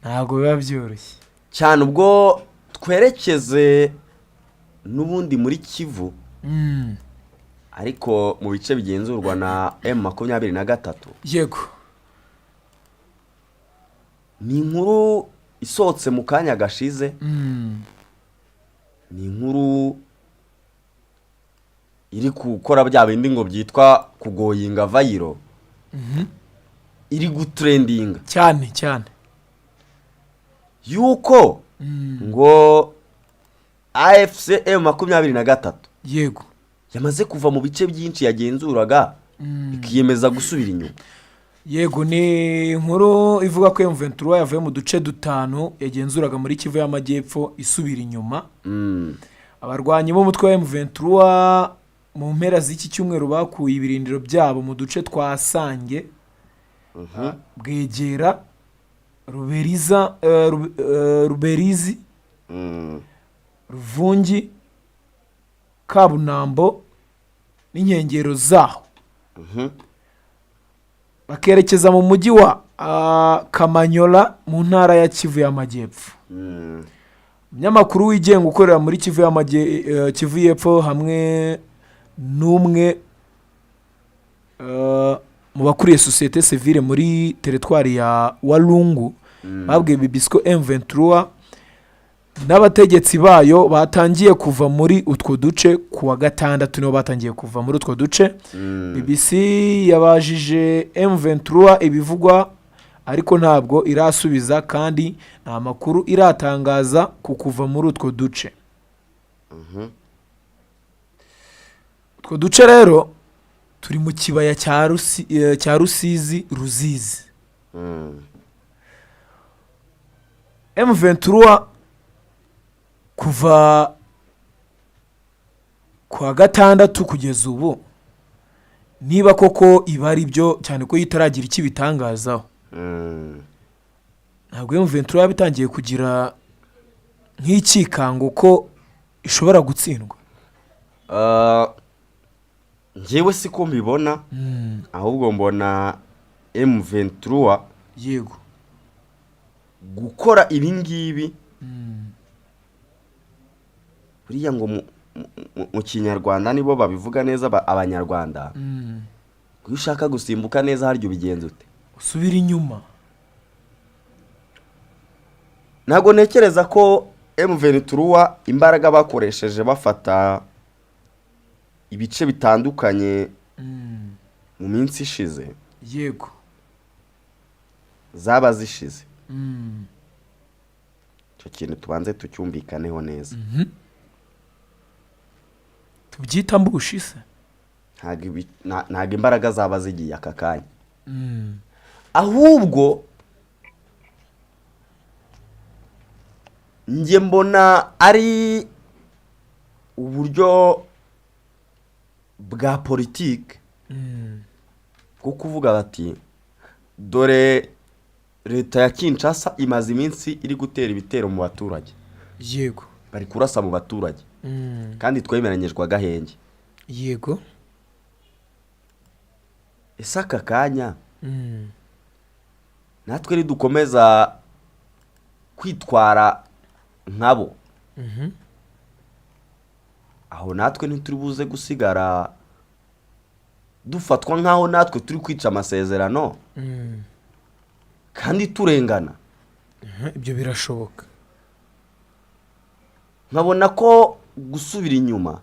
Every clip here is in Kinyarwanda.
Ntabwo biba byoroshye. Cyane. Ubwo twerekeze n'ubundi muri Kivu, ariko mu bice bigenzurwa na M23. Ni inkuru isohotse mu kanya gashize. Ni inkuru iri gukora bya bindi ngo byitwa kugoyinga viral, iri gutrendinga. Cyane cyane. Yuko ngo AFC M23 yamaze kuva mu bice byinshi yagenzuraga, ikiyemeza gusubira inyuma. Yego, ni inkuru ivuga ko M23 yavuye mu duce dutanu yagenzuraga muri Kivu y'Amajyepfo, isubira inyuma. Abarwanyi b'umutwe wa M23 mu mpera z'iki cyumweru bakuye ibirindiro byabo mu duce twa Sange, Bwegera, Ruberiza, Ruberizi, Ruvungi, Kabunambo n'inkengero zaho, bakerekeza mu mujyi wa Kamanyola mu ntara ya Kivu y'Amajyepfo. Umunyamakuru wigenga ukorera muri Kivu y'Epfo hamwe n'umwe mu bakuriye sosiyete sivile muri teritwari ya Walungu babwiye BBC ko M23 n'abategetsi bayo batangiye kuva muri utwo duce. Ku wa gatandatu nibo batangiye kuva muri utwo duce. BBC yabajije M23 ibivugwa, ariko ntabwo irasubiza, kandi nta makuru iratangaza ku kuva muri utwo duce. Utwo duce rero turi mu kibaya cya Rusizi, Ruzizi. M23 kuva ku wa gatandatu kugeza ubu, niba koko iba ari byo, cyane ko itaragira icyo ibitangazaho, ntabwo M23 yaba itangiye kugira nk'icyikango ko ishobora gutsindwa? Njyewe siko mbibona, ahubwo mbona M23 gukora ibi ngibi, buriya ngo mu Kinyarwanda nibo babivuga neza, Abanyarwanda, iyo ushaka gusimbuka neza harya ubigenza ute? Usubira inyuma. Ntabwo ntekereza ko M23 imbaraga bakoresheje bafata ibice bitandukanye mu minsi ishize zaba zishize. Icyo kintu tubanze tucyumvikaneho neza. Tubyita ambush se? Ntabwo imbaraga zaba zigiye aka kanya, ahubwo njye mbona ari uburyo bwa politiki bwo kuvuga bati: "Dore leta ya Kinshasa imaze iminsi iri gutera ibitero mu baturage, bari kurasa mu baturage, kandi twemeranyijwe agahenge. Ese aka kanya natwe nidukomeza kwitwara nkabo, aho natwe ntituri buze gusigara dufatwa nk'aho natwe turi kwica amasezerano kandi turengana?" Ibyo birashoboka. Nkabona ko gusubira inyuma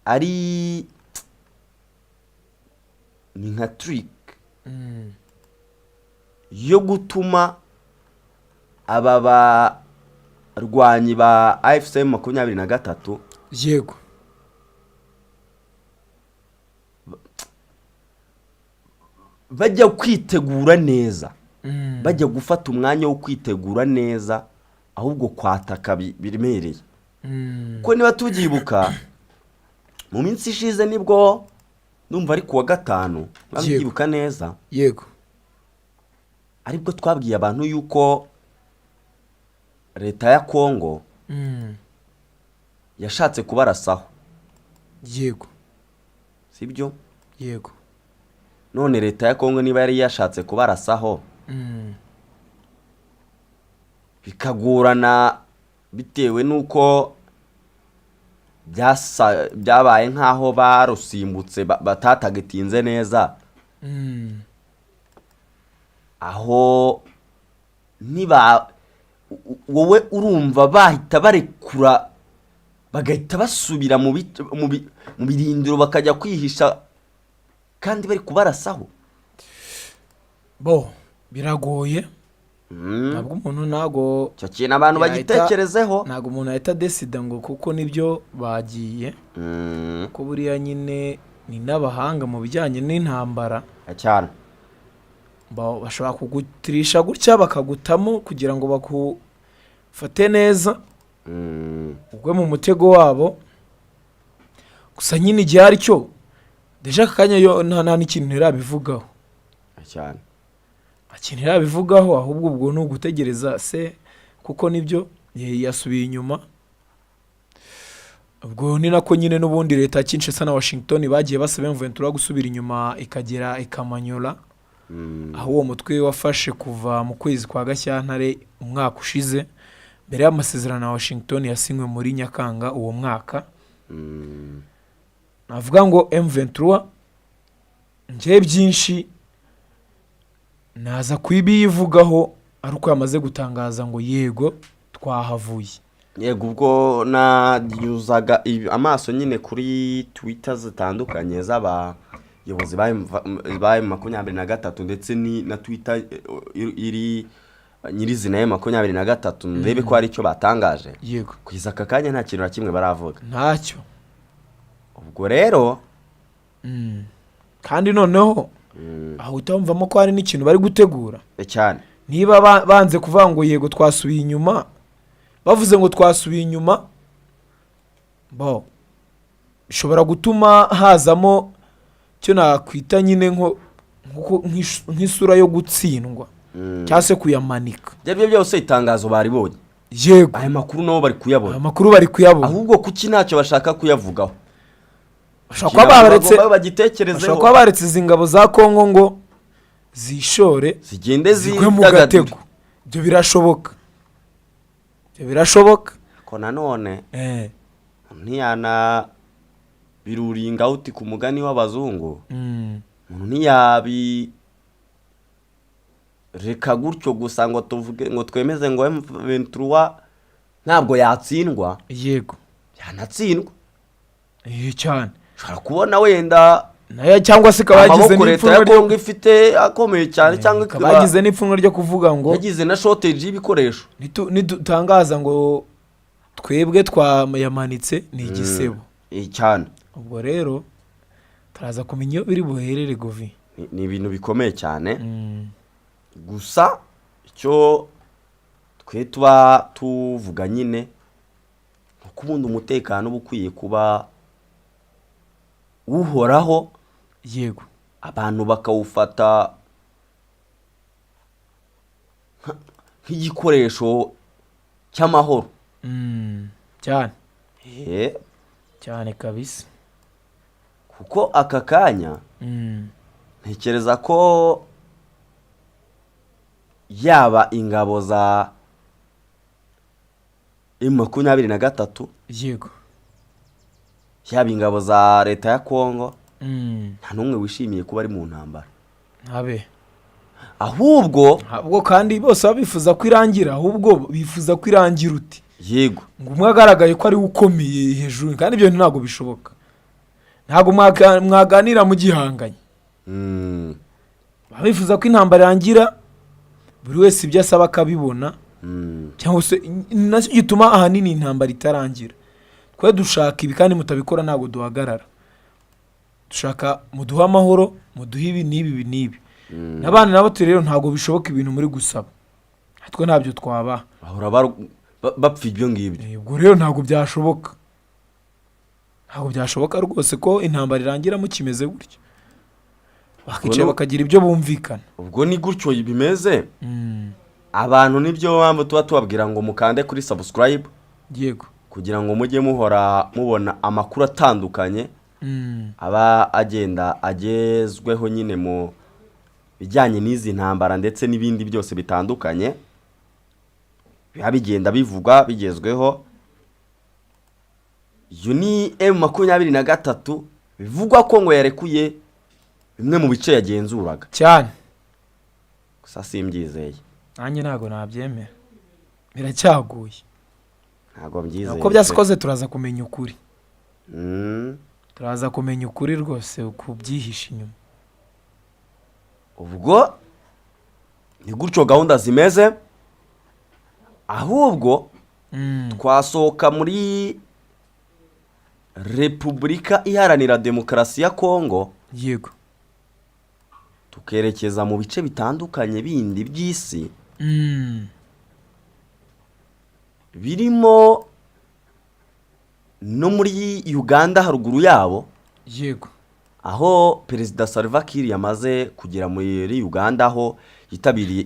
ari ni nka trick yo gutuma aba barwanyi ba AFC M23 bajya kwitegura neza, bajya gufata umwanya wo kwitegura neza, ahubwo kwataka biremereye. Kuko niba tubyibuka, mu minsi ishize nibwo numva ari kuwa gatanu, niba mbyibuka neza, aribwo twabwiye abantu yuko leta ya Kongo yashatse kubarasaho. Sibyo? Yego. None leta ya Kongo niba yari yashatse kubarasaho, Bikagorana bitewe n'uko byabaye nk'aho barusimbutse, batatagitinze neza. Aho niba wowe urumva bahita barekura, bagahita basubira mu birindiro, bakajya kwihisha kandi bari kubarasaho. Bo biragoye. Ntabwo umuntu, ntabwo Icyo kintu abantu bagitekerezeho. Ntabwo umuntu ahita adesida ngo kuko nibyo bagiye, kuko buriya nyine ni n'abahanga mu bijyanye n'intambara. Cyane. Bashobora kugutirisha gutya bakagutamo kugira ngo bakufate neza, ugwe mu mutego wabo. Gusa nyine igihe ari cyo, déjà aka kanya yo nta n'ikintu irabivugaho. Cyane. Nta kintu irabivugaho, ahubwo ubwo ni ugutegereza se, kuko nibyo yasubiye inyuma. Ubwo ni nako nyine n'ubundi leta ya Kinshasa na Washington bagiye basaba M23 gusubira inyuma ikagera ikamanyura aho uwo mutwe wafashe kuva mu kwezi kwa Gashyantare umwaka ushize, mbere y'amasezerano ya Washington yasinywe muri Nyakanga uwo mwaka. Navuga ngo M23 njye byinshi naza kubiyivugaho ari uko yamaze gutangaza ngo yego, twahavuye. Yego, ubwo nanyuzaga amaso nyine kuri Twitter zitandukanye z'abayobozi ba M23, ndetse ni na Twitter iri nyirizina ya M23, ndebe ko hari icyo batangaje. Kugeza aka kanya nta kintu na kimwe baravuga. Ntacyo. Ubwo rero Kandi noneho aho uhita wumvamo ko hari n'ikintu bari gutegura. Cyane. Niba banze kuvuga ngo yego, twasubiye inyuma, bavuze ngo twasubiye inyuma, bo bishobora gutuma hazamo icyo nakwita nyine nk'isura yo gutsindwa cyangwa se kuyamanika. Ibyo ari byo byose, itangazo baribonye. Aya makuru nabo bari kuyabona. Aya makuru bari kuyabona. Ahubwo kuki ntacyo bashaka kuyavugaho? Bashobora kuba baretse Bagomba bagitekerezeho. Bashobora kuba baretse izi ngabo za Kongo ngo zishore, zigende zigwe mu zidagadure. gatego. Ibyo birashoboka, ibyo birashoboka. Ko nanone ntiyana biruringa uti ku mugani w'abazungu, umuntu ntiyabi reka gutyo gusa ngo tuvuge ngo twemeze ngo M23 ntabwo yatsindwa. Yanatsindwa. Cyane. Ushobora kubona wenda Nayo cyangwa se ikaba yagize amaboko leta n'ipfunwe ya Kongo ifite akomeye cyane, cyangwa ikaba yagize n'ipfunwe ryo kuvuga ngo yagize na shortage y'ibikoresho. Nidutangaza ngo twebwe twayamanitse ni igisebo. Cyane. Ubwo rero turaza kumenya iyo biri buherere govi. Ni ibintu bikomeye cyane. Gusa icyo twe tuba tuvuga nyine ni uko ubundi umutekano uba ukwiye kuba uhoraho, abantu bakawufata nk'igikoresho cy'amahoro. Cyane. Cyane kabisa. Kuko aka kanya ntekereza ko yaba ingabo za M23, yaba ingabo za leta ya Kongo, nta n'umwe wishimiye kuba ari mu ntambara. Ntabe. Ahubwo Ahubwo kandi bose baba bifuza ko irangira, ahubwo bifuza ko irangira uti ngo umwe agaragaye ko ari we ukomeye hejuru, kandi ibyo bintu ntabwo bishoboka. Ntabwo mwaganira mugihanganye. Baba bifuza ko intambara irangira, buri wese ibyo asaba akabibona, cyangwa se nacyo gituma ahanini intambara itarangira. Twe dushaka ibi kandi mutabikora ntabwo duhagarara. Dushaka muduhe amahoro, muduhe ibi n'ibi, ibi n'ibi. N'abandi nabo turi rero ntabwo bishoboka ibintu muri gusaba, twe ntabyo twabaha. Bahora bapfa ibyo ngibyo. Ubwo rero ntabwo byashoboka, ntabwo byashoboka rwose ko intambara irangira mukimeze gutyo. Bakicara bakagira ibyo bumvikana. Ubwo ni gutyo bimeze. Abantu nibyo mpamvu tuba tubabwira ngo mukande kuri subscribe kugira ngo mujye muhora mubona amakuru atandukanye aba agenda agezweho nyine mu bijyanye n'izi ntambara ndetse n'ibindi byose bitandukanye. Biba bigenda bivugwa bigezweho. Iyo ni M23, bivugwa ko ngo yarekuye bimwe mu bice yagenzuraga. Cyane. Gusa simbyizeye. Nanjye ntabwo nabyemera, biracyaguye. Ntabwo mbyizeye Uko pe. byasikoze, turaza kumenya ukuri. Turaza kumenya ukuri rwose ku byihishe inyuma. Ubwo ni gutyo gahunda zimeze. Ahubwo twasohoka muri Repubulika Iharanira Demokarasi ya Kongo, tukerekeza mu bice bitandukanye bindi by'isi, birimo no muri Uganda haruguru yabo, aho Perezida Salva Kiir yamaze kugera muri Uganda, aho yitabiriye